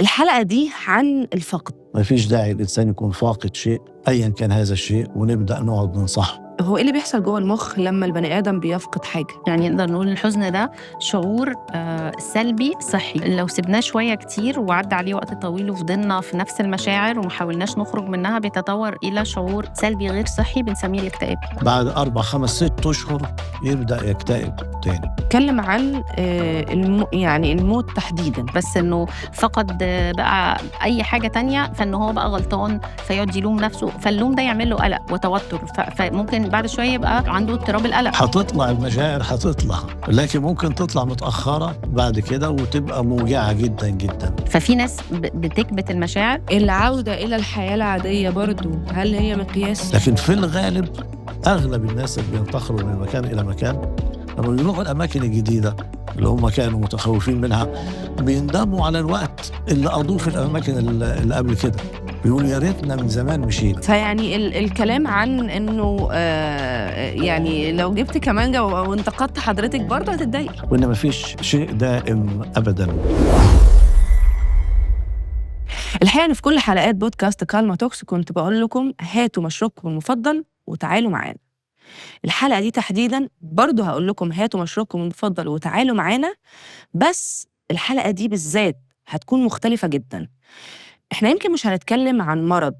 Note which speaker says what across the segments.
Speaker 1: الحلقة دي عن الفقد.
Speaker 2: ما فيش داعي الإنسان يكون فاقد شيء أيا كان هذا الشيء ونبدأ نقعد ننصحه.
Speaker 1: هو إيه اللي بيحصل جوه المخ لما البني آدم بيفقد حاجة؟
Speaker 3: يعني نقدر نقول الحزن ده شعور سلبي صحي، لو سبناه شوية كتير وعدى عليه وقت طويل وفضلنا في نفس المشاعر وما حاولناش نخرج منها بيتطور إلى شعور سلبي غير صحي بنسميه الاكتئاب.
Speaker 2: بعد 4 5 6 أشهر يبدأ يكتئب تاني.
Speaker 1: اتكلم عن يعني الموت تحديدا،
Speaker 3: بس إنه فقد بقى أي حاجة تانية، فإنه هو بقى غلطان فيقعد يلوم نفسه، فاللوم ده يعمل له قلق وتوتر، فممكن بعد شوية يبقى عنده اضطراب القلق.
Speaker 2: هتطلع المشاعر هتطلع، لكن ممكن تطلع متأخرة بعد كده وتبقى موجعة جدا جدا.
Speaker 3: ففي ناس بتكبت المشاعر.
Speaker 1: العودة إلى الحياة العادية برضو هل هي مقياس؟
Speaker 2: لكن في الغالب أغلب الناس اللي بينتقلوا من مكان إلى مكان لما بيروحوا الأماكن الجديدة اللي هم كانوا متخوفين منها بيندموا على الوقت اللي قضوه في الأماكن اللي قبل كده، بيقولوا يا ريتنا من زمان مشينا.
Speaker 1: فيعني الكلام عن إنه يعني لو جبت كمانجا وانتقدت حضرتك برضه هتتضايق،
Speaker 2: وإن مفيش شيء دائم أبداً.
Speaker 1: الحقيقة إن في كل حلقات بودكاست كالما توكس كنت بقول لكم هاتوا مشروبكم المفضل وتعالوا معانا. الحلقة دي تحديداً برضه هقول لكم هاتوا مشروبكم المفضل وتعالوا معانا، بس الحلقة دي بالذات هتكون مختلفة جداً. احنا يمكن مش هنتكلم عن مرض،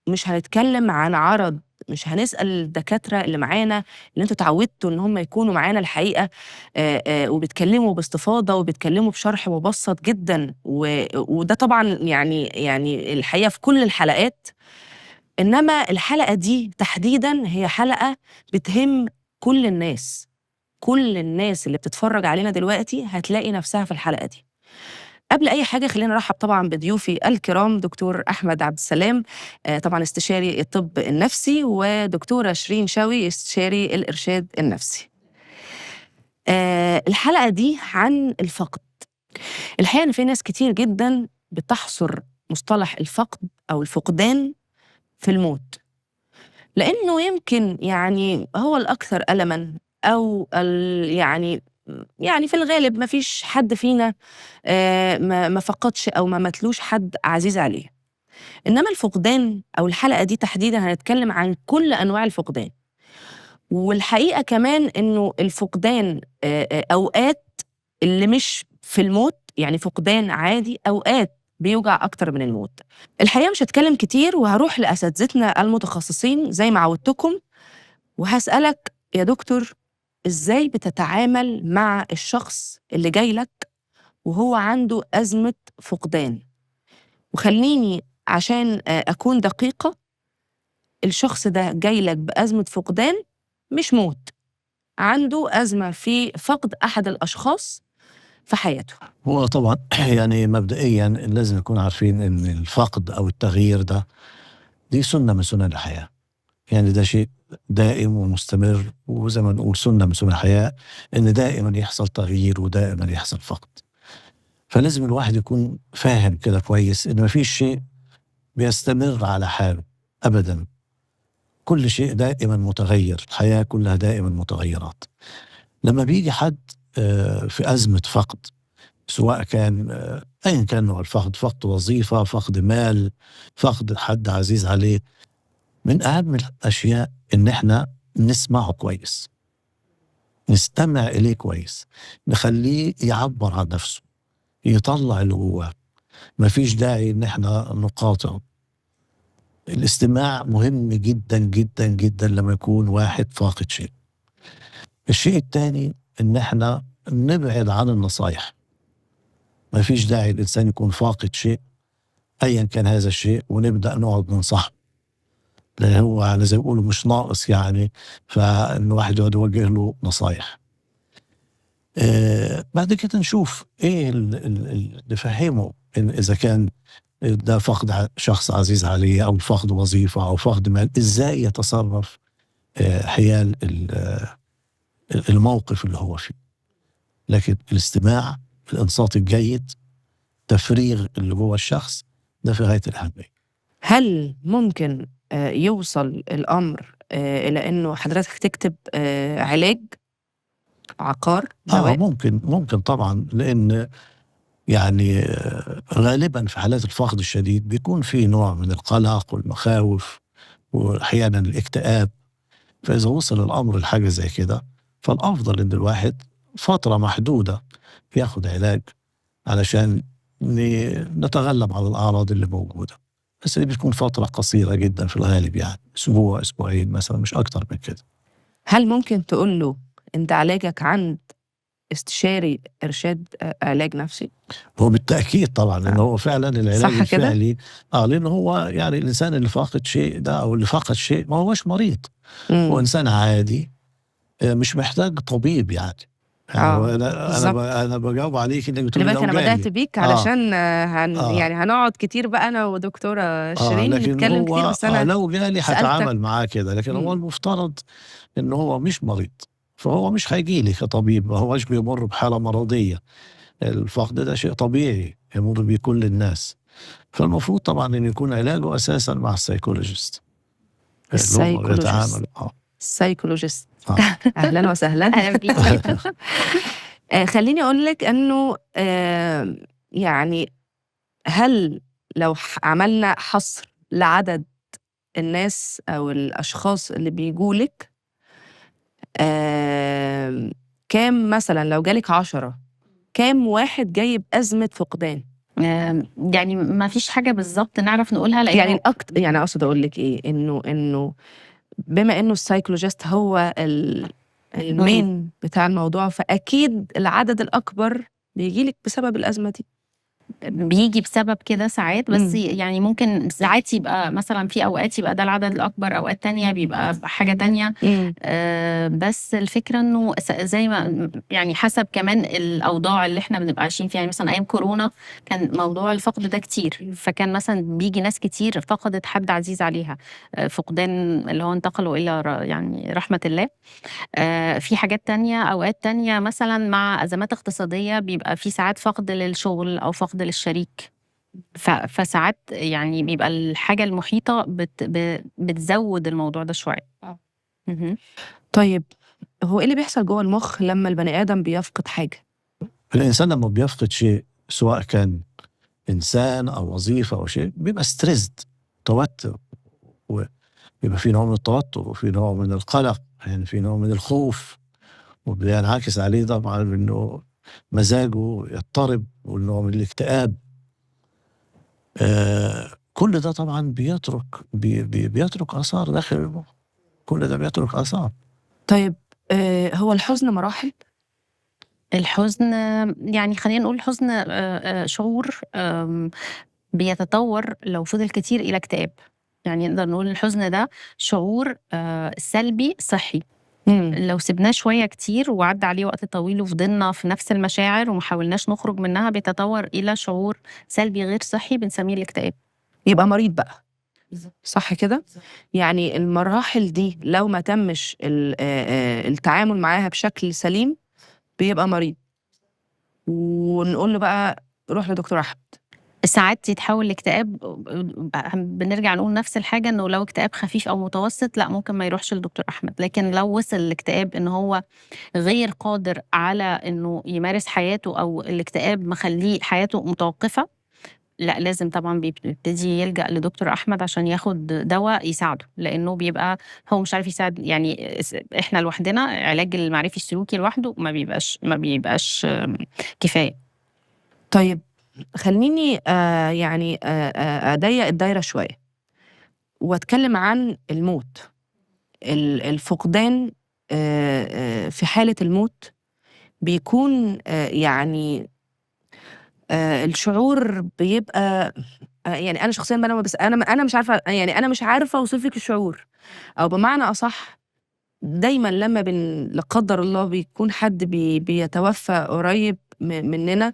Speaker 1: مش هنتكلم عن عرض، مش هنسأل الدكاترة اللي معانا اللي انتوا اتعودتوا ان هم يكونوا معانا الحقيقة، وبيتكلموا باستفاضة وبيتكلموا بشرح مبسط جداً، وده طبعاً يعني الحقيقة في كل الحلقات. إنما الحلقة دي تحديداً هي حلقة بتهم كل الناس، كل الناس اللي بتتفرج علينا دلوقتي هتلاقي نفسها في الحلقة دي. قبل أي حاجة خلينا نرحب طبعاً بضيوفي الكرام، دكتور أحمد عبد السلام، طبعاً استشاري الطب النفسي، ودكتورة شيرين شوقي استشاري الإرشاد النفسي. الحلقة دي عن الفقد. الحقيقة إن في ناس كتير جداً بتحصر مصطلح الفقد أو الفقدان في الموت، لأنه يمكن يعني هو الأكثر ألماً، أو يعني في الغالب ما فيش حد فينا ما فقدش أو ما ماتلوش حد عزيز عليه. إنما الفقدان أو الحلقة دي تحديداً هنتكلم عن كل أنواع الفقدان. والحقيقة كمان إنه الفقدان أوقات اللي مش في الموت، يعني فقدان عادي، أوقات بيوجع أكتر من الموت. الحقيقة مش هتكلم كتير وهروح لأساتذتنا المتخصصين زي ما عودتكم، وهسألك يا دكتور إزاي بتتعامل مع الشخص اللي جاي لك وهو عنده أزمة فقدان؟ وخليني عشان أكون دقيقة، الشخص ده جاي لك بأزمة فقدان مش موت، عنده أزمة في فقد أحد الأشخاص في حياته.
Speaker 2: هو طبعا يعني مبدئيا لازم نكون عارفين إن الفقد أو التغيير ده دي سنة من سنن الحياة، يعني ده شيء دائم ومستمر، وزي ما نقول سنة من سنن الحياة إن دائما يحصل تغيير ودائما يحصل فقد. فلازم الواحد يكون فاهم كده كويس إن مفيش شيء بيستمر على حاله أبدا، كل شيء دائما متغير، الحياة كلها دائما متغيرات. لما بيجي حد في أزمة فقد، سواء كان أيا كان نوع الفقد، فقد وظيفة، فقد مال، فقد حد عزيز عليه، من أهم الأشياء إن إحنا نسمعه كويس، نستمع إليه كويس، نخليه يعبر عن نفسه، يطلع اللي جواه. مفيش داعي إن إحنا نقاطعه. الاستماع مهم جدا جدا جدا لما يكون واحد فاقد شيء. الشيء الثاني إن إحنا نبعد عن النصايح. مفيش داعي الإنسان يكون فاقد شيء أيا كان هذا الشيء ونبدأ نقعد ننصحه، لا هو على زي ما بيقولوا مش ناقص يعني، فإن واحد يقعد يوجه له نصايح. بعد كده نشوف إيه نفهمه إن إذا كان ده فقد شخص عزيز عليه أو فقد وظيفة أو فقد مال، إزاي يتصرف حيال الموقف اللي هو فيه. لكن الاستماع، الإنصات الجيد، تفريغ اللي جوه الشخص، ده في غاية الأهمية.
Speaker 1: هل ممكن يوصل الأمر إلى إنه حضرتك تكتب علاج، عقار، دواء؟
Speaker 2: ممكن طبعا، لأن يعني غالبا في حالات الفقد الشديد بيكون في نوع من القلق والمخاوف وأحيانا الاكتئاب. فإذا وصل الأمر لحاجة زي كده فالأفضل إن الواحد فترة محدودة ياخد علاج علشان نتغلب على الأعراض اللي موجودة، بس دي بتكون فترة قصيرة جدا في الغالب، يعني أسبوع أسبوعين مثلا، مش أكتر من كده.
Speaker 1: هل ممكن تقول له أنت علاجك عند استشاري إرشاد علاج نفسي؟
Speaker 2: هو بالتأكيد طبعا، لأن هو فعلا العلاج
Speaker 1: صح كده؟
Speaker 2: الفعلي، لأن هو يعني الإنسان اللي فاقد شيء ده أو اللي فقد شيء ما هوش مريض، هو إنسان عادي، مش محتاج طبيب يعني. أنا بجاوب عليك إنك بتقولي
Speaker 1: خلي بالك
Speaker 2: لو
Speaker 1: أنا
Speaker 2: جالي.
Speaker 1: بدأت بيك علشان يعني هنقعد كتير بقى أنا ودكتورة شيرين
Speaker 2: لكن
Speaker 1: نتكلم
Speaker 2: هو
Speaker 1: كتير، بس أنا
Speaker 2: لو جالي
Speaker 1: سألتك.
Speaker 2: هتعامل معاه كده، لكن هو المفترض إن هو مش مريض، فهو مش هيجي لي كطبيب، ما هوش بيمر بحالة مرضية. الفقد ده شيء طبيعي يمر بيه كل الناس، فالمفروض طبعا إن يكون علاجه أساسا مع ال psychologist. اللي هو
Speaker 1: ال psychologist.
Speaker 2: بيتعامل.
Speaker 1: ال psychologist. أهلا وسهلا.
Speaker 3: أهلا بيكي.
Speaker 1: خليني أقول لك أنه، هل لو عملنا حصر لعدد الناس أو الأشخاص اللي بيجولك، كام مثلا لو جالك 10، كام واحد جاي بأزمة فقدان؟
Speaker 3: يعني ما فيش حاجة بالظبط نعرف نقولها، لأنه
Speaker 1: يعني الأكت-، يعني أقصد أقول لك إيه، إنه بما إنه ال psychologist هو ال main بتاع الموضوع، فأكيد العدد الأكبر بيجيلك بسبب الأزمة دي.
Speaker 3: بيجي بسبب كده ساعات، بس يعني ممكن ساعات يبقى مثلا في أوقات يبقى ده العدد الأكبر، أوقات تانية بيبقى حاجة تانية. بس الفكرة إنه زي ما يعني حسب كمان الأوضاع اللي إحنا بنبقى عايشين فيها. يعني مثلا أيام كورونا كان موضوع الفقد ده كتير، فكان مثلا بيجي ناس كتير فقدت حد عزيز عليها، فقدان اللي هو انتقلوا إلى رحمة الله. في حاجات تانية، أوقات تانية مثلا مع أزمات اقتصادية بيبقى في ساعات فقد للشغل أو فقد للشريك، فساعات بيبقى الحاجة المحيطة بتزود الموضوع ده شوية.
Speaker 1: طيب هو إيه اللي بيحصل جوه المخ لما البني آدم بيفقد حاجة؟
Speaker 2: الإنسان لما بيفقد شيء سواء كان إنسان أو وظيفة أو شيء بيبقى ستريسد، توتر، وبيبقى في نوع من التوتر وفي نوع من القلق، في نوع من الخوف، وبينعكس عليه طبعا إنه مزاجه يضطرب والنوع من الاكتئاب. كل ده طبعا بيترك آثار داخل المخ، كل ده بيترك آثار.
Speaker 1: طيب هو الحزن مراحل؟
Speaker 3: الحزن خلينا نقول الحزن، شعور، بيتطور لو فضل كتير إلى اكتئاب. نقدر نقول الحزن ده شعور، سلبي صحي. لو سبناه شوية كتير وعدى عليه وقت طويل وفضلنا في نفس المشاعر وما حاولناش نخرج منها، بيتطور إلى شعور سلبي غير صحي بنسميه الاكتئاب.
Speaker 1: يبقى مريض بقى. صح كده؟ المراحل دي لو ما تمش التعامل معاها بشكل سليم بيبقى مريض، ونقول له بقى روح لدكتور أحمد.
Speaker 3: ساعات يتحول لاكتئاب، بنرجع نقول نفس الحاجة، إنه لو اكتئاب خفيف أو متوسط لا ممكن ما يروحش لدكتور أحمد، لكن لو وصل الاكتئاب إن هو غير قادر على إنه يمارس حياته أو الاكتئاب مخليه حياته متوقفة، لا لازم طبعا بيبتدي يلجأ لدكتور أحمد عشان ياخد دواء يساعده، لأنه بيبقى هو مش عارف يساعد. إحنا لوحدنا علاج المعرفي السلوكي لوحده ما بيبقاش كفاية.
Speaker 1: طيب خليني أضيق الدايرة شوية وأتكلم عن الموت، الفقدان، في حالة الموت بيكون، الشعور بيبقى، يعني أنا شخصياً بقى لما بس أنا، أنا مش عارفة، يعني أنا مش عارفة أوصف لك الشعور، أو بمعنى أصح دايماً لما لا قدر الله بيكون حد بيتوفى قريب مننا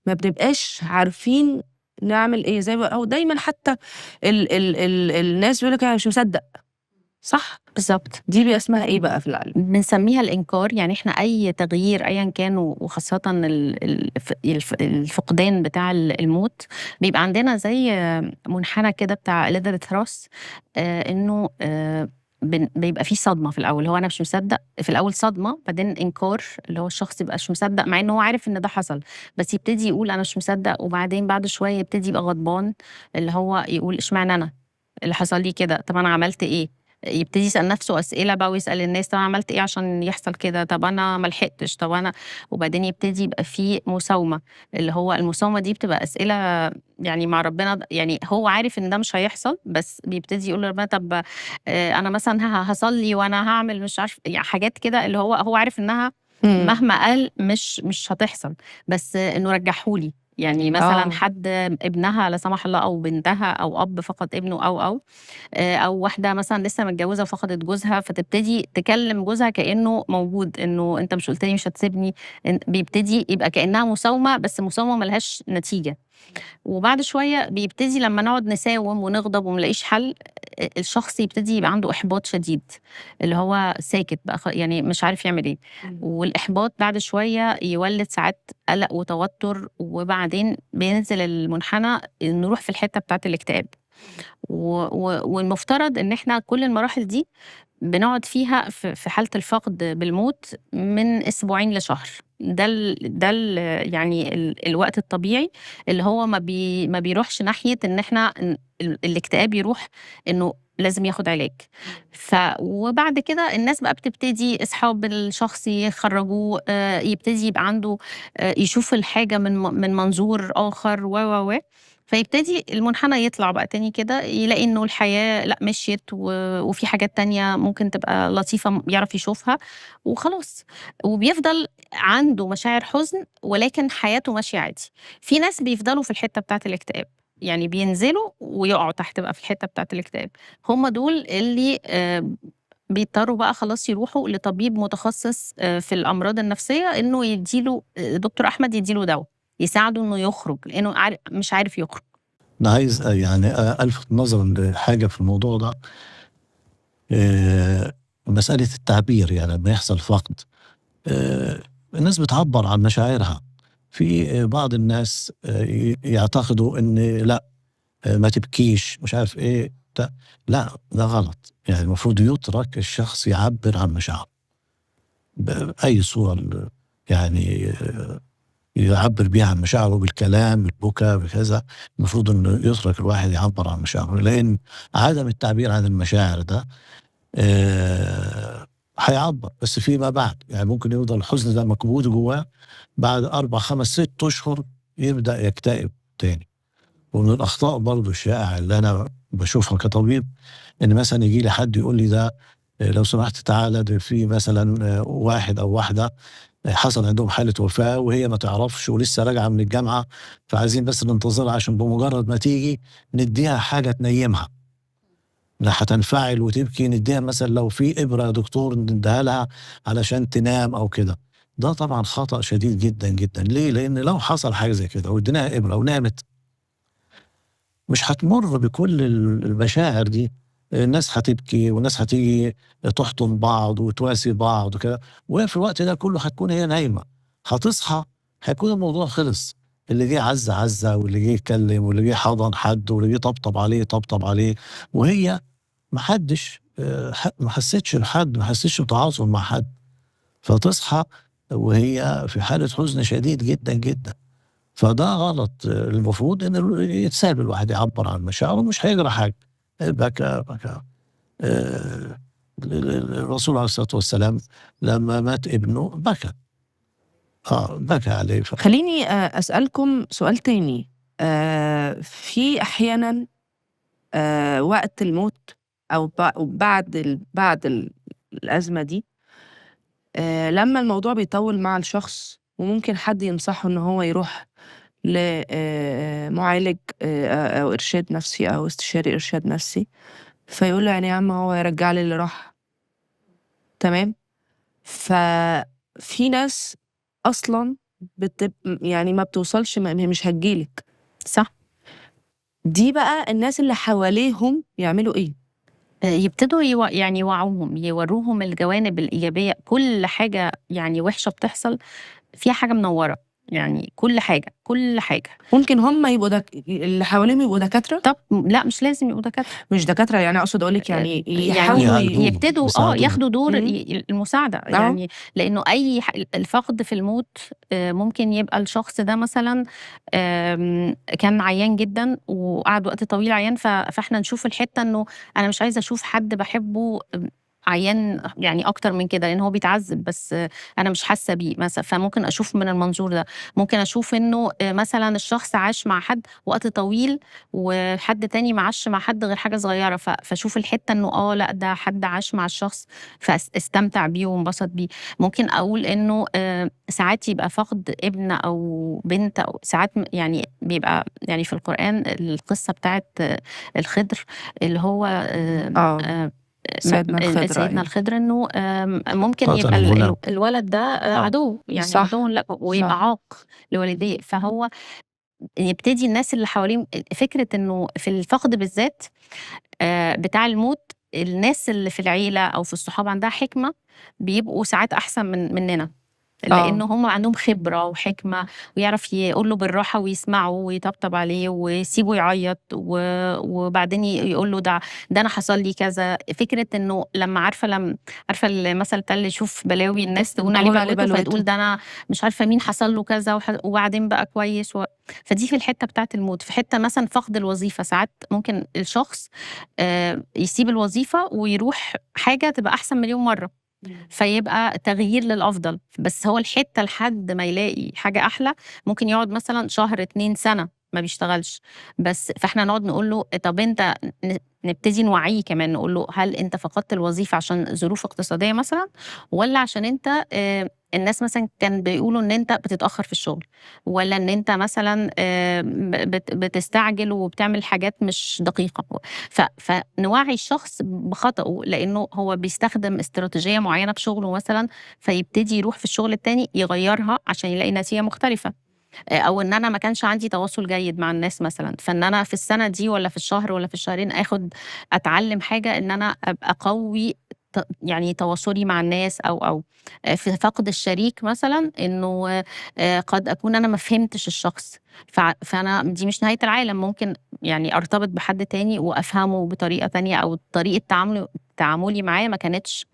Speaker 1: ما بنبقاش عارفين نعمل إيه، زي ما أو دايماً حتى الناس بيقولك أنا مش مصدق، صح؟
Speaker 3: بالظبط.
Speaker 1: دي بيبقى اسمها إيه بقى في العلم؟
Speaker 3: بنسميها الإنكار. إحنا أي تغيير أياً كان، وخاصة الفقدان بتاع الموت، بيبقى عندنا زي منحنى كده بتاع إليزابيث روس، إنه، بيبقى فيه صدمة في الأول، هو أنا مش مصدق في الأول، صدمة، بعدين إنكار، اللي هو الشخص يبقى مش مصدق مع إنه هو عارف إن ده حصل، بس يبتدي يقول أنا مش مصدق. وبعدين بعد شوية يبتدي يبقى غضبان، اللي هو يقول إشمعنى أنا اللي حصل لي كده، طب أنا عملت إيه؟ يبتدي يسأل نفسه أسئلة بقى ويسأل الناس، طب أنا عملت إيه عشان يحصل كده، طب أنا ما لحقتش، طب أنا. وبعدين يبتدي يبقى فيه مساومة، اللي هو المساومة دي بتبقى أسئلة يعني مع ربنا، يعني هو عارف إن ده مش هيحصل، بس بيبتدي يقول لربنا طب أنا مثلا هصلي وأنا هعمل مش عارف يعني حاجات كده، اللي هو عارف إنها مهما قال مش هتحصل، بس إنه رجحهولي. يعني مثلا حد ابنها لا سمح الله أو بنتها أو أب فقد ابنه أو واحدة مثلا لسه متجوزة وفقدت جوزها، فتبتدي تكلم جوزها كأنه موجود، إنه أنت مش قلت لي مش هتسيبني. بيبتدي يبقى كأنها مساومة، بس مساومة ملهاش نتيجة. وبعد شوية بيبتدي لما نقعد نساوم ونغضب ومنلاقيش حل، الشخص يبتدي يبقى عنده إحباط شديد، اللي هو ساكت بقى، يعني مش عارف يعمل إيه. والإحباط بعد شوية يولد ساعات قلق وتوتر، وبعدين بينزل المنحنى نروح في الحتة بتاعت الاكتئاب. والمفترض إن إحنا كل المراحل دي بنقعد فيها في حالة الفقد بالموت من أسبوعين لشهر. ده ال يعني الوقت الطبيعي اللي هو ما بيروحش ناحية إن إحنا الاكتئاب يروح إنه لازم ياخد علاج. وبعد كده الناس بقى بتبتدي أصحاب الشخص يخرجوه، يبتدي يبقى عنده يشوف الحاجة من منظور آخر و فيبتدي المنحنى يطلع بقى تاني كده، يلاقي إنه الحياة لأ مشيت وفي حاجات تانية ممكن تبقى لطيفة يعرف يشوفها وخلاص. وبيفضل عنده مشاعر حزن ولكن حياته ماشية عادي. في ناس بيفضلوا في الحتة بتاعة الاكتئاب، يعني بينزلوا ويقعوا تحت بقى في الحتة بتاعة الاكتئاب. هم دول اللي بيضطروا بقى خلاص يروحوا لطبيب متخصص في الأمراض النفسية، إنه يديله دكتور أحمد يديله دواء يساعده إنه يخرج، لأنه مش عارف يخرج.
Speaker 2: أنا عايز يعني ألفت نظر لحاجة في الموضوع ده، مسألة التعبير. يعني لما يحصل فقد الناس بتعبر عن مشاعرها. في بعض الناس يعتقدوا إن لا ما تبكيش مش عارف إيه، لا ده غلط. يعني المفروض يترك الشخص يعبر عن مشاعره بأي صورة، يعني يعبر بيها عن مشاعره بالكلام بالبكاء بكذا. المفروض انه يترك الواحد يعبر عن مشاعره، لان عدم التعبير عن المشاعر ده هيعبر بس فيما بعد. يعني ممكن يفضل الحزن ده مكبوت جواه، بعد 4 5 6 أشهر يبدأ يكتئب تاني. ومن الأخطاء برضو الشائعة اللي أنا بشوفها كطبيب، إن مثلا يجي لي حد يقول لي ده لو سمحت تعالى، ده في مثلا واحد أو واحدة حصل عندهم حالة وفاة وهي ما تعرفش ولسه راجعة من الجامعة، فعايزين بس ننتظرها عشان بمجرد ما تيجي نديها حاجة تنيمها، لا هتنفعل وتبكي، نديها مثلا لو في إبرة يا دكتور نديها لها علشان تنام أو كده. ده طبعا خطأ شديد جدا جدا. ليه؟ لأن لو حصل حاجة زي كده واديناها إبرة ونامت، مش هتمر بكل المشاعر دي. الناس هتبكي والناس هتيجي تحضن بعض وتواسي بعض وكده، وفي الوقت ده كله هتكون هي نايمة. هتصحى هيكون الموضوع خلص، اللي جه عزة عزة، واللي جه يتكلم، واللي جه حضن حد، واللي جه طبطب عليه طبطب عليه، وهي محدش ما حسيتش بحد، ما حسيتش بتعاطف مع حد. فتصحى وهي في حالة حزن شديد جدا جدا. فده غلط. المفروض ان يتساب الواحد يعبر عن مشاعره، مش هيجرى حاجة. بكى بكى. الرسول عليه الصلاة والسلام لما مات ابنه بكى، بكى عليه.
Speaker 1: خليني أسألكم سؤال تاني. في أحيانا وقت الموت أو بعد الأزمة دي، لما الموضوع بيطول مع الشخص وممكن حد ينصحه إن هو يروح لمعالج أو إرشاد نفسي أو استشاري إرشاد نفسي، فيقول له يعني يا عم هو يرجع لي اللي راح، تمام. ففي ناس أصلا يعني ما بتوصلش، ما هي مش هتجيلك،
Speaker 3: صح؟
Speaker 1: دي بقى الناس اللي حواليهم يعملوا إيه؟
Speaker 3: يبتدوا يعني يوعوهم، يوروهم الجوانب الإيجابية. كل حاجة يعني وحشة بتحصل فيها حاجة منورة. يعني كل حاجة، كل حاجة.
Speaker 1: ممكن هم يبقوا اللي حواليهم يبقوا دكاترة؟
Speaker 3: طب لا، مش لازم يبقوا دكاترة.
Speaker 1: مش دكاترة، يعني أقصد أقول لك يعني يحاولوا
Speaker 2: يعالجوهم،
Speaker 3: يبتدوا
Speaker 2: يساعدوهم.
Speaker 3: ياخدوا دور المساعدة. يعني لأنه أي الفقد في الموت، ممكن يبقى الشخص ده مثلاً، كان عيان جداً وقعد وقت طويل عيان، فإحنا نشوف الحتة إنه أنا مش عايزة أشوف حد بحبه عيان يعني أكتر من كده، لأن هو بيتعذب بس أنا مش حاسة بيه مثلاً. فممكن أشوف من المنظور ده. ممكن أشوف إنه مثلاً الشخص عاش مع حد وقت طويل وحد تاني ما عاش مع حد غير حاجة صغيرة، فأشوف الحتة إنه لا ده حد عاش مع الشخص فاستمتع بيه وانبسط بيه. ممكن أقول إنه، ساعات يبقى فقد ابن أو بنت، أو ساعات يعني بيبقى يعني في القرآن القصة بتاعت الخضر اللي هو،
Speaker 1: سيدنا الخضر،
Speaker 3: سيدنا
Speaker 1: أيوة.
Speaker 3: الخضر، إنه، ممكن
Speaker 2: قتل
Speaker 3: يبقى
Speaker 2: الغلام.
Speaker 3: الولد ده، عدو، يعني عدو لك، ويبقى عاق لوالديه. فهو يبتدي الناس اللي حواليه فكرة إنه في الفقد بالذات، بتاع الموت، الناس اللي في العيلة أو في الصحاب عندها حكمة، بيبقوا ساعات أحسن مننا، لأنه هم عندهم خبرة وحكمة، ويعرف يقول له بالراحة ويسمعه ويطبطب عليه ويسيبه يعيط، وبعدين يقول له ده أنا حصل لي كذا. فكرة إنه لما عارفة، لما عارفة المثل بتاع اللي يشوف بلاوي الناس تقول عليه
Speaker 1: تقول عليه
Speaker 3: بلوته،
Speaker 1: بلوته.
Speaker 3: فتقول ده أنا مش عارفة مين حصل له كذا وبعدين بقى كويس فدي في الحتة بتاعة الموت. في حتة مثلا فقد الوظيفة، ساعات ممكن الشخص، يسيب الوظيفة ويروح حاجة تبقى أحسن مليون مرة، فيبقى تغيير للأفضل. بس هو الحتة لحد ما يلاقي حاجة أحلى ممكن يقعد مثلا شهر 2 سنة ما بيشتغلش بس. فإحنا نقعد نقول له طب أنت نبتدي نوعية كمان، نقول له هل أنت فقدت الوظيفة عشان ظروف اقتصادية مثلا، ولا عشان أنت، الناس مثلا كان بيقولوا إن أنت بتتأخر في الشغل، ولا إن أنت مثلا، بتستعجل وبتعمل حاجات مش دقيقة. فنوعي الشخص بخطأه، لأنه هو بيستخدم استراتيجية معينة في شغله مثلا، فيبتدي يروح في الشغل التاني يغيرها عشان يلاقي نتيجة مختلفة. أو إن أنا ما كانش عندي تواصل جيد مع الناس مثلاً، فإن أنا في السنة دي ولا في الشهر ولا في الشهرين أتعلم حاجة إن أنا أبقى قوي تواصلي مع الناس، أو في فقد الشريك مثلاً، إنه، قد أكون أنا ما فهمتش الشخص، فأنا دي مش نهاية العالم، ممكن أرتبط بحد تاني وأفهمه بطريقة تانية، أو طريقة تعاملي معاه ما كانتش،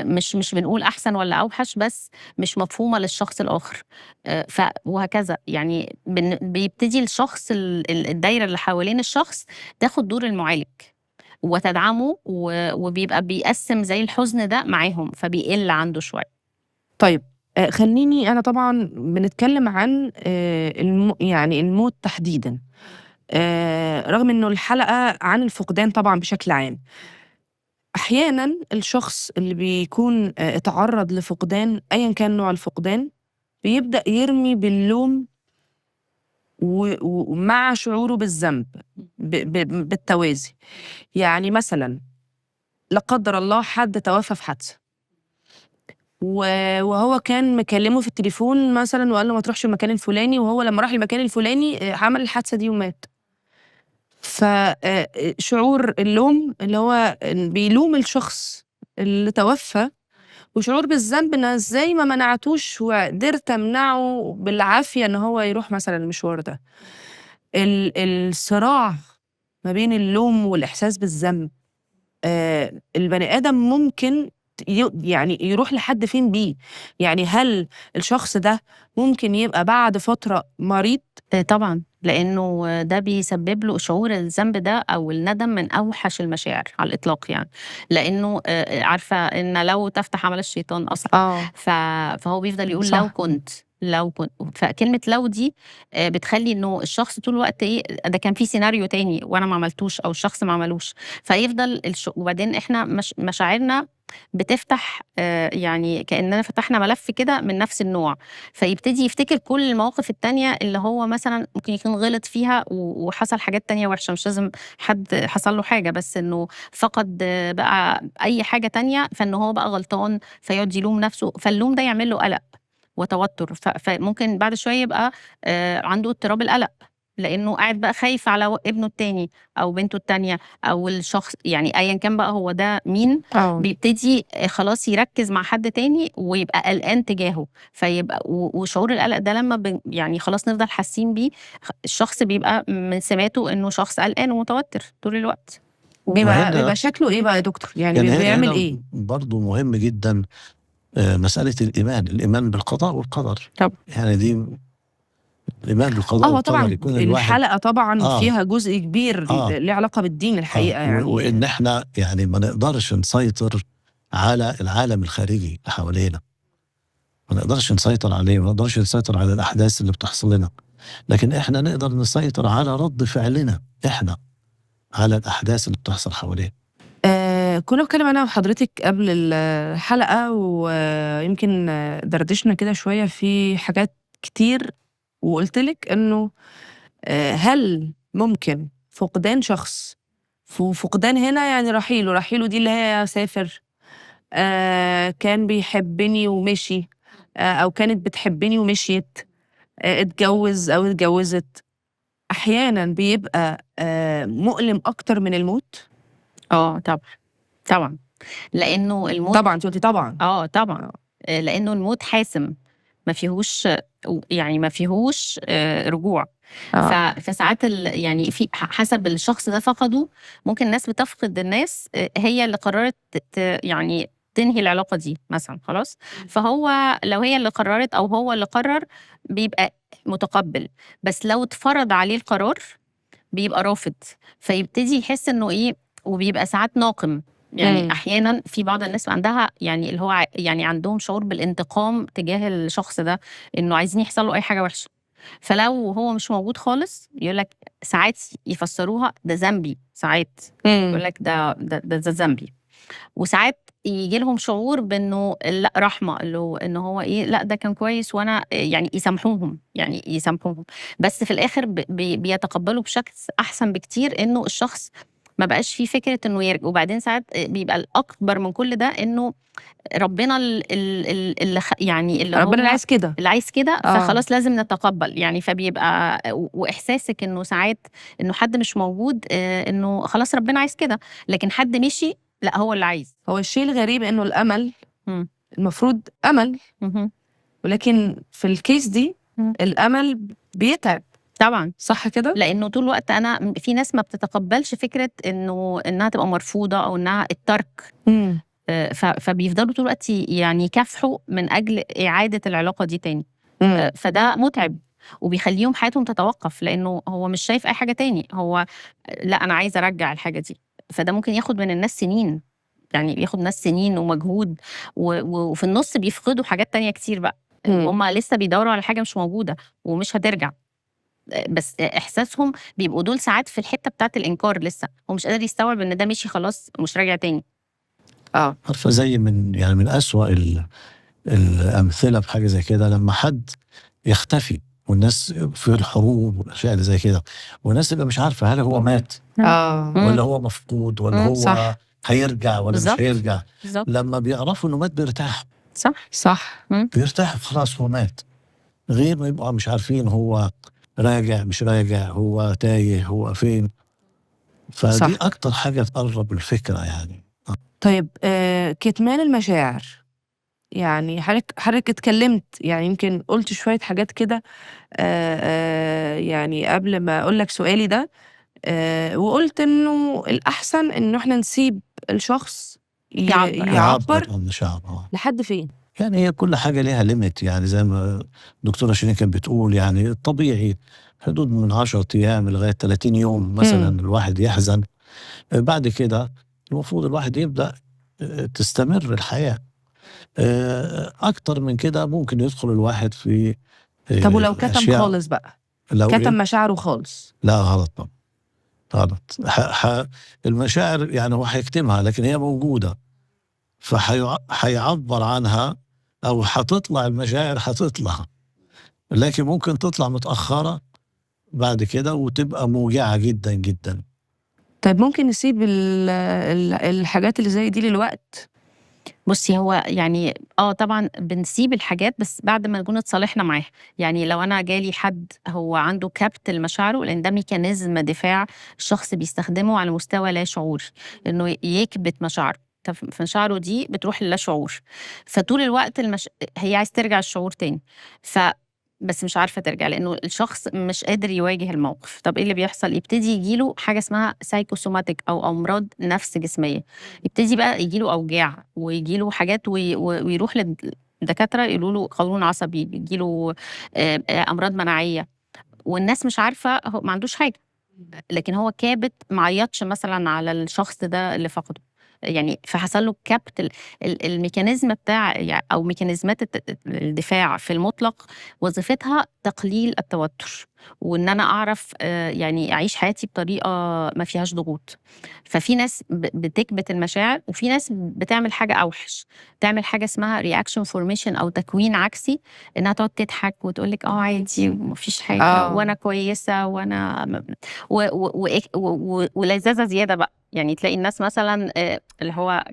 Speaker 3: مش بنقول أحسن ولا أوحش، بس مش مفهومة للشخص الآخر. وهكذا. بيبتدي الشخص الدايرة اللي حوالين الشخص تاخد دور المعالج وتدعمه، وبيبقى بيقسم زي الحزن ده معاهم، فبيقل عنده شوية.
Speaker 1: خليني أنا طبعاً بنتكلم عن، الموت تحديداً، رغم إنه الحلقة عن الفقدان طبعاً بشكل عام. أحياناً الشخص اللي بيكون، اتعرض لفقدان أياً كان نوع الفقدان، بيبدأ يرمي باللوم ومع شعوره بالذنب بالتوازي. مثلاً لا قدر الله حد توفى في حادثة، وهو كان مكلمه في التليفون مثلاً وقال له ما تروحش المكان الفلاني، وهو لما راح المكان الفلاني، عمل الحادثة دي ومات. شعور اللوم اللي هو بيلوم الشخص اللي توفى، وشعور بالذنب إن إزاي ما منعتوش وقدرت أمنعه بالعافية إن هو يروح مثلاً المشوار ده. الصراع ما بين اللوم والإحساس بالذنب، البني آدم ممكن يروح لحد فين بيه؟ هل الشخص ده ممكن يبقى بعد فترة مريض؟
Speaker 3: طبعاً، لأنه ده بيسبب له شعور الذنب ده أو الندم من أوحش المشاعر على الإطلاق، لأنه، عارفة إن لو تفتح عمل الشيطان أصلاً. فهو بيفضل يقول لو كنت، لو كنت. فكلمة لو دي، بتخلي إنه الشخص طول الوقت إيه، ده كان في سيناريو تاني وأنا ما عملتوش أو الشخص ما عملوش، فيفضل وبعدين إحنا مشاعرنا بتفتح، كأننا فتحنا ملف كده من نفس النوع، فيبتدي يفتكر كل المواقف التانية اللي هو مثلاً ممكن يكون غلط فيها وحصل حاجات تانية وحشة، مش لازم حد حصل له حاجة، بس إنه فقد، بقى أي حاجة تانية، فإنه هو بقى غلطان، فيقعد يلوم نفسه، فاللوم ده يعمل له قلق وتوتر، فممكن بعد شوية يبقى، عنده اضطراب القلق. لانه قاعد بقى خايف على ابنه التاني او بنته التانية او الشخص، يعني ايا كان بقى هو ده مين، بيبتدي خلاص يركز مع حد تاني ويبقى قلقان تجاهه. فيبقى وشعور القلق ده لما يعني خلاص نفضل حاسين بيه، الشخص بيبقى من سماته انه شخص قلقان ومتوتر طول الوقت.
Speaker 1: بيبقى شكله ايه بقى يا دكتور؟ يعني بيعمل ايه؟
Speaker 2: برضه مهم جدا مسألة الإيمان بالقضاء والقدر.
Speaker 3: طب
Speaker 2: يعني دي الإيمان بالقضاء والقدر
Speaker 1: طبعا
Speaker 2: يكون الواحد
Speaker 1: الحلقة طبعا فيها جزء كبير له علاقة بالدين الحقيقة يعني،
Speaker 2: وإن إحنا يعني ما نقدرش نسيطر على العالم الخارجي اللي حوالينا، ما نقدرش نسيطر عليه، ما نقدرش نسيطر على الأحداث اللي بتحصل لنا، لكن إحنا نقدر نسيطر على رد فعلنا إحنا على الأحداث اللي بتحصل حوالينا.
Speaker 1: كنا بنتكلم أنا وحضرتك قبل الحلقة، ويمكن دردشنا كده شوية في حاجات كتير، وقلتلك إنه هل ممكن فقدان شخص، فقدان هنا يعني رحيله دي اللي هي سافر، كان بيحبني ومشي، أو كانت بتحبني ومشيت، اتجوز أو اتجوزت، أحيانا بيبقى مؤلم أكتر من الموت؟
Speaker 3: طبعا لأنه الموت،
Speaker 1: طبعا انت قلتي طبعا،
Speaker 3: طبعا لأنه الموت حاسم، ما فيهوش يعني ما فيهوش رجوع. فساعات يعني في حسب الشخص ده فقده، ممكن الناس بتفقد الناس هي اللي قررت يعني تنهي العلاقة دي مثلا، خلاص. فهو لو هي اللي قررت أو هو اللي قرر بيبقى متقبل، بس لو اتفرض عليه القرار بيبقى رافض، فيبتدي يحس إنه إيه، وبيبقى ساعات ناقم. يعني أحيانا في بعض الناس عندها يعني اللي هو يعني عندهم شعور بالانتقام تجاه الشخص ده، إنه عايزين يحصل له أي حاجة وحشة. فلو هو مش موجود خالص يقول لك ساعات يفسروها ده ذنبي، ساعات يقول لك ده ده ده ذنبي. وساعات يجي لهم شعور بانه لا رحمه، اللي انه هو ايه، لا ده كان كويس وانا يعني يسامحوهم، يعني يسامحوهم، بس في الاخر بيتقبلوا بشكل احسن بكتير انه الشخص ما بقاش فيه فكرة انه يرجع. وبعدين ساعات بيبقى الاكبر من كل ده انه ربنا اللي يعني اللي
Speaker 1: ربنا اللي عايز كده،
Speaker 3: اللي عايز كده، فخلاص لازم نتقبل يعني. فبيبقى واحساسك انه ساعات انه حد مش موجود انه خلاص ربنا عايز كده، لكن حد مشي لا هو اللي عايز.
Speaker 1: هو الشيء الغريب انه الامل المفروض امل، ولكن في الكيس دي الامل بيتعب
Speaker 3: طبعا،
Speaker 1: صح كده؟
Speaker 3: لانه طول الوقت انا في ناس ما بتتقبلش فكرة انه انها تبقى مرفوضة او انها الترك، فبيفضلوا طول الوقت يعني يكافحوا من اجل اعاده العلاقة دي تاني. فده متعب وبيخليهم حياتهم تتوقف، لانه هو مش شايف اي حاجة تاني، هو لا انا عايز ارجع الحاجة دي. فده ممكن ياخد من الناس سنين، يعني بياخد ناس سنين ومجهود، وفي النص بيفقدوا حاجات تانية كتير بقى، هم لسه بيدوروا على حاجة مش موجودة ومش هترجع، بس احساسهم بيبقوا دول ساعات في الحتة بتاعت الانكار، لسه هو مش قادر يستوعب ان ده مشي خلاص ومش راجع تاني.
Speaker 2: عارفه زي من يعني من اسوأ الامثلة في حاجة زي كده، لما حد يختفي والناس في الحروب والاشياء اللي زي كده، والناس تبقى مش عارفه هل هو مات ولا هو مفقود ولا هو
Speaker 1: صح.
Speaker 2: هيرجع ولا
Speaker 3: بالزبط.
Speaker 2: مش هيرجع.
Speaker 3: بالزبط.
Speaker 2: لما بيعرفوا انه مات بيرتاحوا.
Speaker 1: صح
Speaker 2: بيرتاحوا خلاص هو مات، غير ما يبقوا مش عارفين هو راجع مش راجع، هو تايه، هو فين. فدي
Speaker 1: صح.
Speaker 2: اكتر حاجة تقرب الفكرة يعني.
Speaker 1: طيب كتمان المشاعر، يعني حضرتك اتكلمت، يعني يمكن قلت شوية حاجات كده يعني قبل ما أقول لك سؤالي ده، وقلت إنه الأحسن إنه إحنا نسيب الشخص يعبر
Speaker 2: عن مشاعره.
Speaker 1: لحد فين؟
Speaker 2: يعني هي كل حاجة ليها ليميت، يعني زي ما الدكتورة شيرين كانت بتقول، يعني الطبيعي حدود من 10 أيام لغاية 30 يوم مثلا الواحد يحزن. بعد كده المفروض الواحد يبدأ تستمر الحياة. أكتر من كده ممكن يدخل الواحد في
Speaker 1: طب ولو كتم خالص بقى،
Speaker 2: لو
Speaker 1: كتم
Speaker 2: إيه؟
Speaker 1: مشاعره خالص؟
Speaker 2: لا غلط طبعا، غلط. المشاعر يعني هو هيكتمها، لكن هي موجودة، فهيعبر عنها أو هتطلع المشاعر، هتطلع، لكن ممكن تطلع متأخرة بعد كده وتبقى موجعة جدا جدا.
Speaker 1: طيب ممكن نسيب الحاجات اللي زي دي للوقت؟
Speaker 3: بصي، هو يعني طبعا بنسيب الحاجات بس بعد ما نكون اتصالحنا معاها. يعني لو انا جالي حد هو عنده كبت لمشاعره، لان ده mechanism دفاع الشخص بيستخدمه على مستوى لا شعوري، انه يكبت مشاعره. فمشاعره دي بتروح للا شعور، فطول الوقت هي عايز ترجع الشعور تاني، بس مش عارفة ترجع لأنه الشخص مش قادر يواجه الموقف. طب إيه اللي بيحصل؟ يبتدي يجيله حاجة اسمها psychosomatic أو أمراض نفس جسمية، يبتدي بقى يجيله أوجاع ويجيله حاجات ويروح للدكاترة يقولوا له قولون عصبي، يجيله أمراض مناعية، والناس مش عارفة هو ما عندوش حاجة، لكن هو كابت، ما عيطش مثلا على الشخص ده اللي فقده يعني، فحصل له كبت. ال mechanism بتاع او ميكانيزمات الدفاع في المطلق وظيفتها تقليل التوتر، وان انا اعرف يعني اعيش حياتي بطريقة ما فيهاش ضغوط. ففي ناس بتكبت المشاعر، وفي ناس بتعمل حاجة اوحش، تعمل حاجة اسمها reaction formation او تكوين عكسي، انها تقعد تضحك وتقول لك عادي ومفيش حاجة وانا كويسة وانا ولذاذه زيادة بقى. يعني تلاقي الناس مثلا اللي هو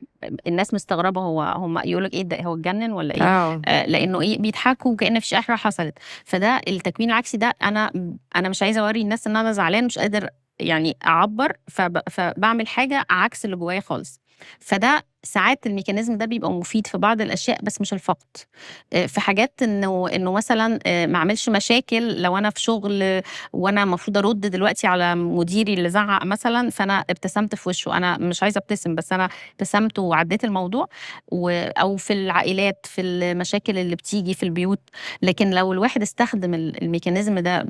Speaker 3: الناس مستغربه، هو هم يقول لك ايه ده، هو اتجنن ولا ايه؟ لانه ايه، بيضحكوا وكأن مفيش اي حاجة حصلت. فده التكوين العكسي ده، انا مش عايزه اوري الناس ان انا زعلان، مش قادر يعني اعبر، فبعمل حاجة عكس اللي جوايا خالص. فده ساعات ال mechanism ده بيبقى مفيد في بعض الاشياء، بس مش الفقد. في حاجات انه مثلا ما اعملش مشاكل، لو انا في شغل وانا المفروض ارد دلوقتي على مديري اللي زعق مثلا، فانا ابتسمت في وشه، انا مش عايزه ابتسم بس انا ابتسمت وعديت الموضوع. او في العائلات، في المشاكل اللي بتيجي في البيوت. لكن لو الواحد استخدم ال mechanism ده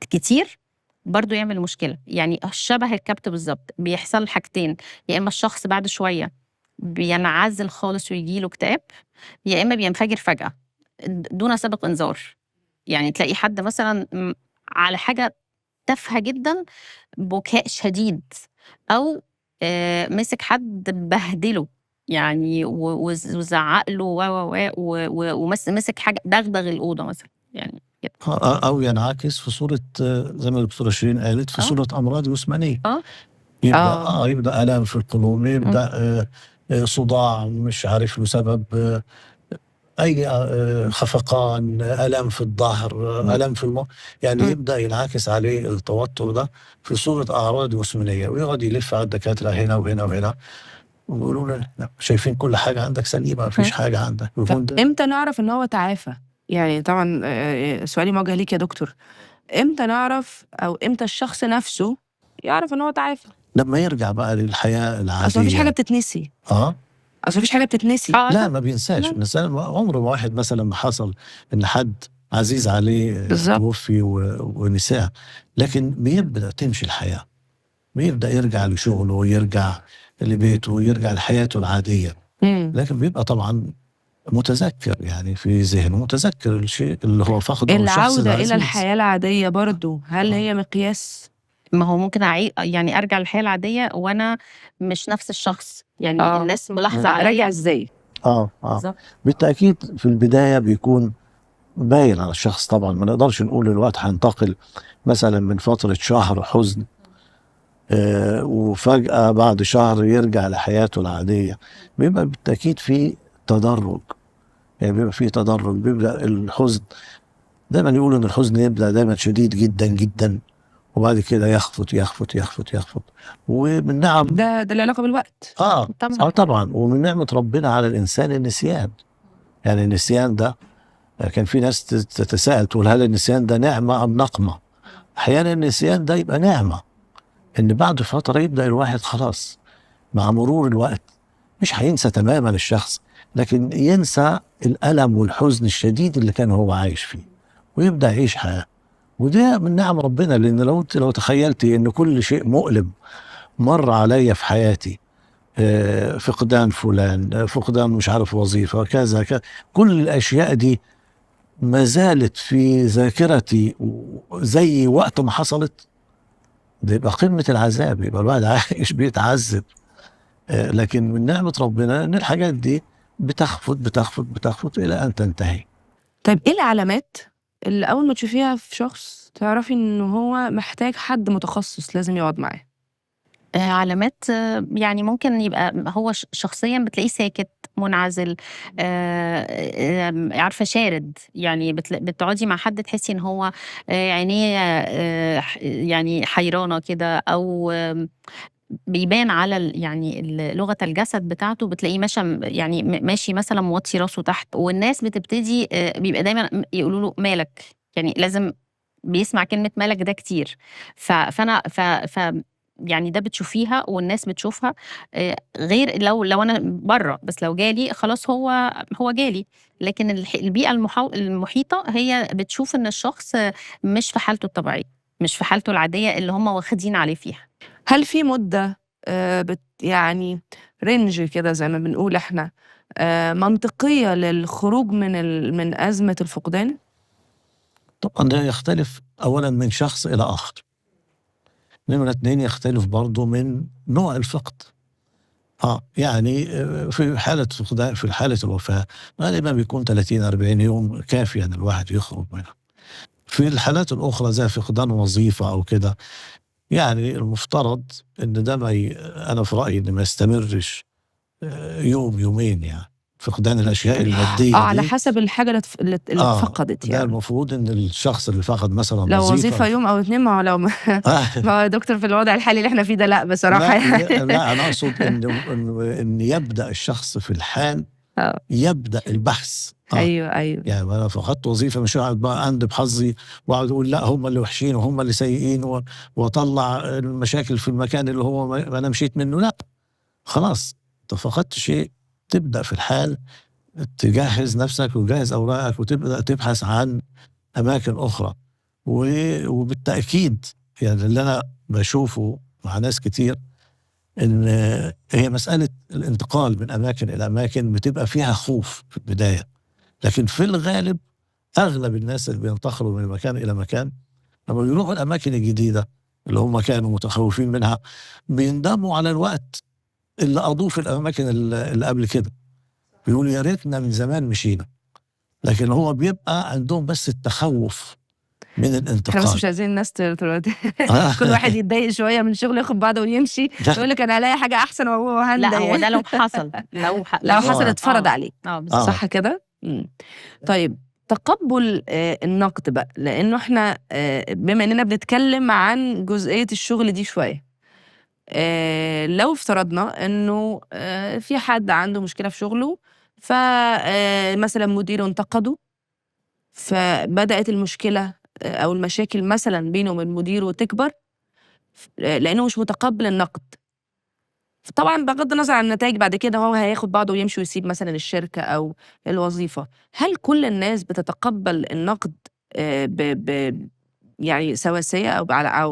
Speaker 3: كتير برضو يعمل مشكلة، يعني شبه الكبت بالظبط. بيحصل حاجتين، يا إما الشخص بعد شوية بينعزل خالص ويجيله اكتئاب، يا إما بينفجر فجأة دون سابق إنذار. يعني تلاقي حد مثلا على حاجة تافهة جدا بكاء شديد، أو مسك حد بهدله يعني وزعق له ومسك حاجة دغدغ الأوضة مثلا يعني.
Speaker 2: أو ينعكس في صورة زي ما الدكتورة شيرين قالت، في صورة أمراض جسمانية. يبدأ يبدأ ألم في القولون، يبدأ صداع مش عارف له سبب، أي خفقان، ألم في الظهر، ألم في يعني يبدأ ينعكس عليه التوتر ده في صورة أعراض جسمانية، ويقعد يلف على الدكاترة هنا وهنا وهنا، ويقولوا له شايفين كل حاجة عندك سليمة، مفيش حاجة عندك.
Speaker 1: إمتى نعرف إن هو تعافى؟ يعني طبعا سؤالي موجه ليك يا دكتور، امتى نعرف او امتى الشخص نفسه يعرف ان هو تعافى؟
Speaker 2: لما يرجع بقى للحياة العادية.
Speaker 1: اصل مفيش حاجة بتتنسي. اصل مفيش حاجة بتتنسي.
Speaker 2: لا ما بينساش الانسان. عمره ما واحد مثلا ما حصل ان حد عزيز عليه توفي ونساه، لكن بيبدا تمشي الحياة، بيبدا يرجع لشغلة ويرجع لبيته ويرجع لحياته العادية. لكن بيبقى طبعا متذكر، يعني في ذهنه متذكر الشيء اللي هو فقده.
Speaker 1: العودة إلى الحياة العادية برضو هل هي مقياس؟
Speaker 3: ما هو ممكن يعني أرجع للحياة العادية وأنا مش نفس الشخص، يعني الناس ملاحظة عليا.
Speaker 1: راجع إزاي؟
Speaker 2: بالتأكيد في البداية بيكون باين على الشخص طبعا، ما نقدرش نقول الوقت هينتقل مثلا من فترة شهر حزن وفجأة بعد شهر يرجع لحياته العادية. بيبقى بالتأكيد في تدرج، يعني بيبقى فيه تدرج. بيبدأ الحزن دايما، يقولوا ان الحزن يبدأ دايما شديد جدا جدا، وبعد كده يخفت يخفت يخفت يخفت. ومن نعم
Speaker 1: ده العلاقة بالوقت.
Speaker 2: طبعا. طبعا. ومن نعمة ربنا على الإنسان النسيان. يعني النسيان ده كان في ناس تتساءل تقول هل النسيان ده نعمة أم نقمة؟ أحيانا النسيان ده يبقى نعمة، إن بعد فترة يبدأ الواحد خلاص مع مرور الوقت مش هينسى تماما الشخص، لكن ينسى الألم والحزن الشديد اللي كان هو عايش فيه، ويبدأ يعيش حياة. وده من نعم ربنا، لأن لو تخيلتي إن كل شيء مؤلم مر عليا في حياتي، فقدان فلان، فقدان مش عارف وظيفة، كذا كذا، كل الأشياء دي ما زالت في ذاكرتي زي وقت ما حصلت، ده يبقى قمة العذاب، يبقى الواحد عايش بيتعذب. لكن من نعمة ربنا إن الحاجات دي بتخفت بتخفت بتخفت إلى أن تنتهي.
Speaker 1: طيب إيه العلامات اللي أول ما تشوفيها في شخص تعرفي إن هو محتاج حد متخصص لازم يقعد معاه؟
Speaker 3: علامات يعني ممكن يبقى هو شخصيا بتلاقيه ساكت، منعزل، عارفة شارد، يعني بتقعدي مع حد تحسي إن هو عينيه يعني حيرانة كده، أو بيبان على يعني لغة الجسد بتاعته، بتلاقيه ماشي يعني ماشي مثلا موطي راسه تحت، والناس بتبتدي بيبقى دايما يقولوا له مالك، يعني لازم بيسمع كلمة مالك ده كتير. فأنا يعني ده بتشوفيها والناس بتشوفها، غير لو أنا بره، بس لو جالي خلاص هو جالي، لكن البيئة المحيطة هي بتشوف إن الشخص مش في حالته الطبيعية، مش في حالته العادية اللي هم واخدين عليه فيها.
Speaker 1: هل في مدة يعني رينج كده زي ما بنقول احنا منطقية للخروج من أزمة الفقدان؟
Speaker 2: طبعا ده يختلف أولا من شخص إلى آخر. نمرة 2 يختلف برضو من نوع الفقد. يعني في حالة فقدان، في حالة الوفاة غالبا بيكون 30-40 يوم كافية أن الواحد يخرج منها. في الحالات الأخرى زي فقدان وظيفة أو كده، يعني المفترض إن ده ما أنا في رأيي إن ما يستمرش يوم يومين، يعني فقدان الأشياء المادية
Speaker 1: على
Speaker 2: دي.
Speaker 1: حسب الحاجة اللي اتفقدت
Speaker 2: ده
Speaker 1: يعني.
Speaker 2: المفروض إن الشخص اللي فقد مثلاً
Speaker 1: لو
Speaker 2: وظيفة
Speaker 1: وظيفة يوم أو 2، ما هو لو ما هو يا دكتور في الوضع الحالي اللي إحنا فيه ده لا بصراحة.
Speaker 2: لا، أنا أقصد إن يبدأ الشخص في الحال يبدأ البحث.
Speaker 1: أيوه.
Speaker 2: يعني أنا فقدت وظيفة مش هقعد بقى أندب حظي وأقعد أقول لا هم اللي وحشين وهم اللي سيئين وأطلع المشاكل في المكان اللي هو أنا مشيت منه. لا، خلاص أنت فقدت شيء، تبدأ في الحال تجهز نفسك وتجهز أوراقك وتبدأ تبحث عن أماكن أخرى. وبالتأكيد يعني اللي أنا بشوفه مع ناس كتير إن هي مسألة الانتقال من أماكن إلى أماكن بتبقى فيها خوف في البداية، لكن في الغالب أغلب الناس اللي بينتقلوا من مكان إلى مكان لما بيروحوا الأماكن الجديدة اللي هم كانوا متخوفين منها بيندموا على الوقت اللي قضوه في الأماكن اللي قبل كده، بيقولوا يا ريتنا من زمان مشينا، لكن هو بيبقى عندهم بس التخوف من الانتقال.
Speaker 1: احنا بس مش عايزين الناس كل واحد يتضايق شوية من شغله ياخد بعضه ويمشي، يقول لك أنا هلاقي حاجة أحسن وهو هندى.
Speaker 3: لا، هو ده لو حصل،
Speaker 1: لو حصل اتفرض عليه.
Speaker 3: بالظبط.
Speaker 1: صح كده؟ طيب تقبل النقد بقى، لأنه احنا بما إننا بنتكلم عن جزئية الشغل دي شوية، لو افترضنا إنه في حد عنده مشكلة في شغله، مثلا مديره انتقده، فبدأت المشكلة أو المشاكل مثلا بينه وبين مديره تكبر لأنه مش متقبل النقد. طبعا بغض النظر عن النتائج بعد كده هو هياخد بعضه ويمشي ويسيب مثلا الشركة أو الوظيفة. هل كل الناس بتتقبل النقد يعني سواسية أو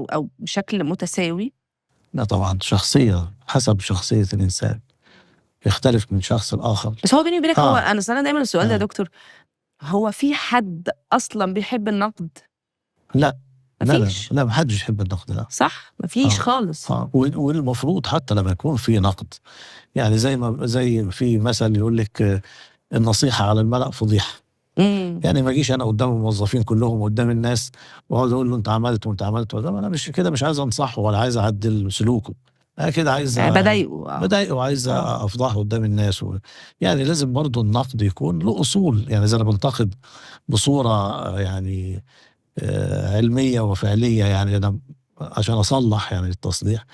Speaker 1: أو بشكل متساوي؟
Speaker 2: لا طبعا، شخصية، حسب شخصية الإنسان يختلف من شخص لآخر.
Speaker 1: بس هو بيني وبينك هو أنا سألنا دايما السؤال ده يا دكتور، هو في حد أصلا بيحب النقد؟
Speaker 2: لا.
Speaker 1: مفيش.
Speaker 2: لا، ما حدش يحب النقد، لا.
Speaker 1: صح، مفيش خالص.
Speaker 2: والمفروض حتى لما يكون في نقد، يعني زي في مثل يقول لك النصيحة على الملأ فضيحة. يعني ما اجيش انا قدام الموظفين كلهم قدام الناس واقعد اقول له انت عملت وانت عملت، انا مش كده، مش عايز انصحه ولا عايز اعدل سلوكه، انا كده عايز
Speaker 1: بضايقه،
Speaker 2: بضايقه وعايز افضحه قدام الناس يعني لازم برضه النقد يكون له اصول. يعني اذا انا بنتقد بصوره يعني علميه وفعليه، يعني انا عشان اصلح يعني التصليح،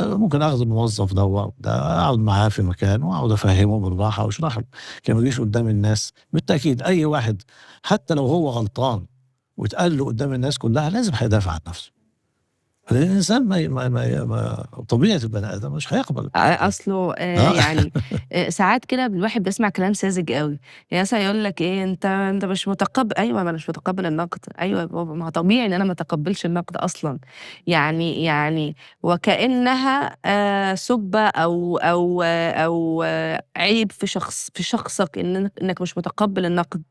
Speaker 2: ممكن اخذ الموظف ده اقعد معاه في مكان واقعد افهمه بالراحه واشرح له، كان ما يجيش قدام الناس. بالتاكيد اي واحد حتى لو هو غلطان واتقال له قدام الناس كلها لازم هيدافع عن نفسه، لان الانسان ما ما ما ما طبيعه البني ادم مش هيقبل
Speaker 1: اصله. يعني ساعات كده الواحد بيسمع كلام ساذج قوي، يعني مثلا يقول لك ايه، انت مش متقبل. ايوه، ما انا مش متقبل النقد. ايوه يا بابا، ما هو طبيعي ان انا ما اتقبلش النقد اصلا، يعني وكانها سبه او او او عيب في شخصك انك مش متقبل النقد.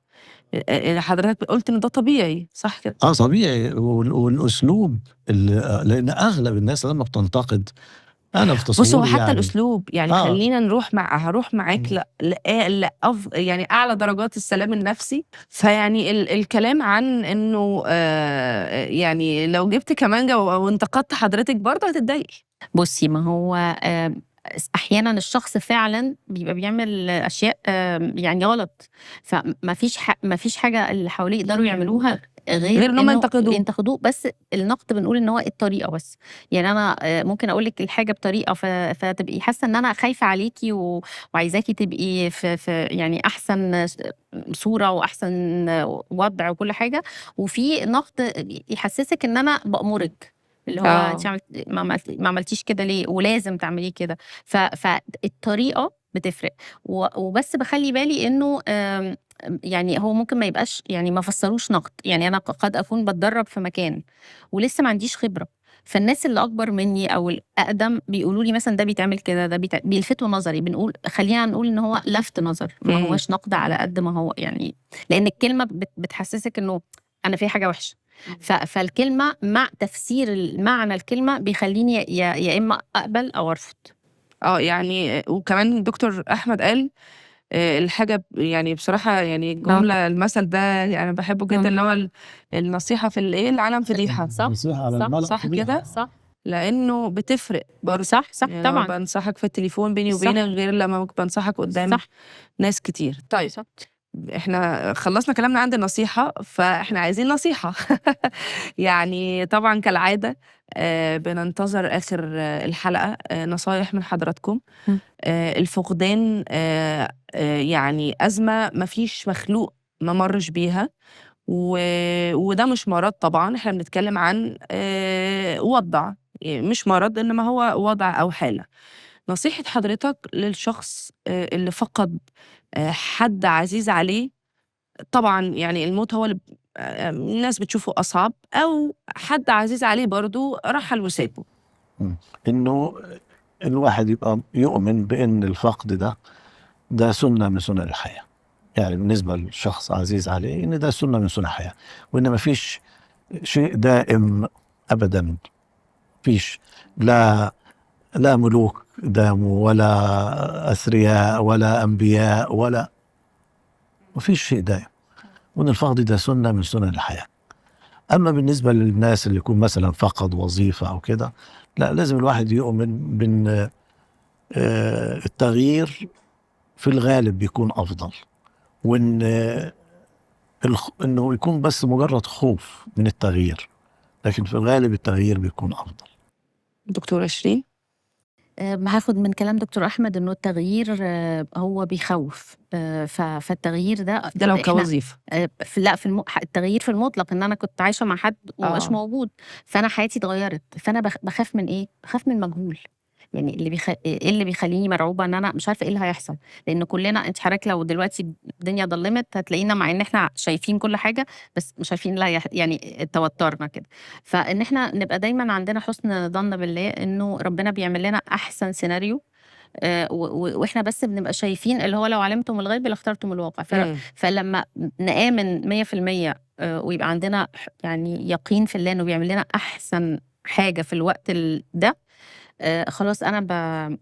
Speaker 1: حضرتك قلت ان ده طبيعي، صح كده؟
Speaker 2: طبيعي. والاسلوب لان اغلب الناس لما بتنتقد، انا في تصوري
Speaker 1: بص هو حتى
Speaker 2: يعني
Speaker 1: الاسلوب، يعني خلينا نروح هروح معاك يعني اعلى درجات السلام النفسي. فيعني الكلام عن انه يعني لو جبت كمانجا وانتقدت حضرتك برضه هتتضايقي.
Speaker 3: بصي، ما هو احيانا الشخص فعلا بيبقى بيعمل اشياء يعني غلط، فما فيش ما فيش حاجة اللي حواليه يقدروا يعملوها
Speaker 1: غير ان هم ينتقدوه.
Speaker 3: ينتقدوه. بس النقد بنقول ان هو الطريقة بس، يعني انا ممكن اقول لك الحاجة بطريقة فتبقي حاسه ان انا خايفة عليكي وعايزاكي تبقي في يعني احسن صوره واحسن وضع وكل حاجة، وفي نقد يحسسك ان انا بامرك، اللي هو انت ما عملتيش كده ليه ولازم تعمليه كده. فالطريقه بتفرق. وبس بخلي بالي انه يعني هو ممكن ما يبقاش، يعني ما فسروش نقد، يعني انا قد اكون بتدرب في مكان ولسه ما عنديش خبره، فالناس اللي اكبر مني او الاقدم بيقولوا لي مثلا ده بيتعمل كده، ده بيلفتوا نظري، بنقول خلينا نقول ان هو لفت نظر، ما هوش نقد على قد ما هو يعني، لان الكلمة بتحسسك انه انا في حاجة وحشة. فالكلمة مع تفسير معنى الكلمة بيخليني يا اما اقبل او ارفض.
Speaker 1: يعني وكمان الدكتور احمد قال الحاجة يعني بصراحة، يعني الجملة المثل ده يعني بحبه جدا، اللي هو النصيحة في الايه العالم فضيحة.
Speaker 3: صح،
Speaker 2: النصيحة على الملأ
Speaker 1: صح
Speaker 2: فضيحة.
Speaker 1: كده؟
Speaker 3: صح،
Speaker 1: لأنه بتفرق برضه.
Speaker 3: صح
Speaker 1: يعني
Speaker 3: طبعا.
Speaker 1: بنصحك في التليفون بيني وبينك غير لما بنصحك قدام ناس كتير. طيب احنا خلصنا كلامنا عند النصيحة، فاحنا عايزين نصيحة. يعني طبعا كالعادة بننتظر آخر الحلقة نصايح من حضراتكم. الفقدان يعني أزمة مفيش مخلوق ما مرش بيها، وده مش مرض طبعا، احنا بنتكلم عن وضع، مش مرض إنما هو وضع أو حالة. نصيحة حضرتك للشخص اللي فقد حد عزيز عليه، طبعا يعني الموت هو اللي الناس بتشوفه أصعب، أو حد عزيز عليه برضو رحل وسابه.
Speaker 2: إنه الواحد يبقى يؤمن بأن الفقد ده سنة من سنن الحياة. يعني بالنسبة للشخص عزيز عليه إن ده سنة من سنن الحياة، وإن ما فيش شيء دائم أبدا، فيش لا ملوك داموا ولا أثرياء ولا أنبياء ولا، ما فيش شيء دائم، وإن الفقد ده سنة من سنن الحياة. أما بالنسبة للناس اللي يكون مثلا فقد وظيفة أو كده، لا، لازم الواحد يؤمن بأن التغيير في الغالب بيكون أفضل، وإن إنه يكون بس مجرد خوف من التغيير، لكن في الغالب التغيير بيكون أفضل.
Speaker 1: دكتورة شيرين؟
Speaker 3: هاخد من كلام دكتور أحمد إنه التغيير هو بيخوف، فالتغيير ده
Speaker 1: لو كوظيفة.
Speaker 3: لا، في التغيير في المطلق، إن أنا كنت عايشة مع حد ومش موجود، فأنا حياتي اتغيرت، فأنا بخاف من إيه؟ بخاف من المجهول. يعني إيه اللي بيخليني مرعوبة؟ إن أنا مش عارفة إيه اللي هيحصل، لأن كلنا، أنت حضرتك لو دلوقتي الدنيا ضلمت هتلاقينا مع إن إحنا شايفين كل حاجة بس مش عارفين لا يعني توترنا كده. فإن إحنا نبقى دايما عندنا حسن ظن بالله إنه ربنا بيعمل لنا أحسن سيناريو، وإحنا بس بنبقى شايفين اللي هو لو علمتم الغيب لاخترتم الواقع. فلما نآمن 100% ويبقى عندنا يعني يقين في الله إنه بيعمل لنا أحسن حاجة في الوقت ده، خلاص أنا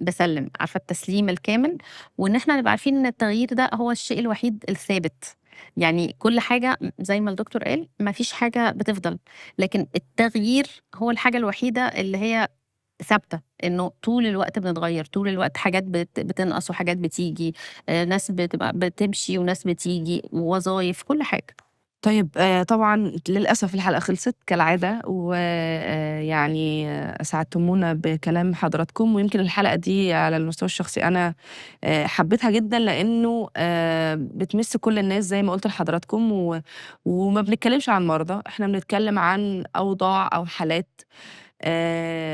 Speaker 3: بسلم، عارفة التسليم الكامل. وإن إحنا نبقى عارفين إن التغيير ده هو الشيء الوحيد الثابت، يعني كل حاجة زي ما الدكتور قال ما فيش حاجة بتفضل، لكن التغيير هو الحاجة الوحيدة اللي هي ثابتة، إنه طول الوقت بنتغير، طول الوقت حاجات بتنقص وحاجات بتيجي، ناس بتبقى بتمشي وناس بتيجي، ووظايف، كل حاجة.
Speaker 1: طيب طبعا للأسف الحلقة خلصت كالعادة، ويعني أسعدتمونا بكلام حضراتكم. ويمكن الحلقة دي على المستوى الشخصي أنا حبيتها جدا، لأنه بتمس كل الناس زي ما قلت لحضراتكم، وما بنتكلمش عن مرضى، احنا بنتكلم عن أوضاع أو حالات.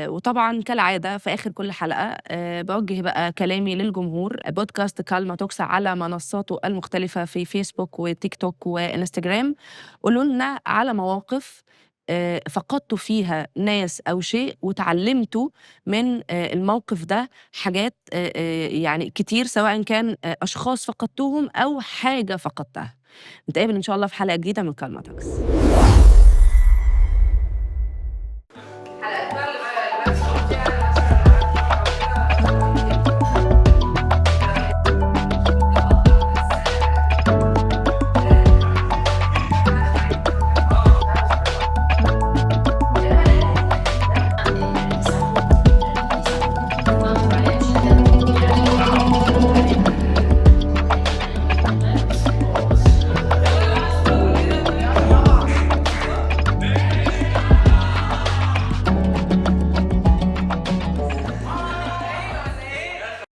Speaker 1: وطبعا كالعادة في آخر كل حلقة بوجه بقى كلامي للجمهور. بودكاست كالما توكس على منصاته المختلفة في فيسبوك وتيك توك وإنستجرام، قولوا لنا على مواقف فقدتوا فيها ناس أو شيء وتعلمتوا من الموقف ده حاجات يعني كتير، سواء كان أشخاص فقدتوهم أو حاجة فقدتها. نتقابل إن شاء الله في حلقة جديدة من كالما توكس.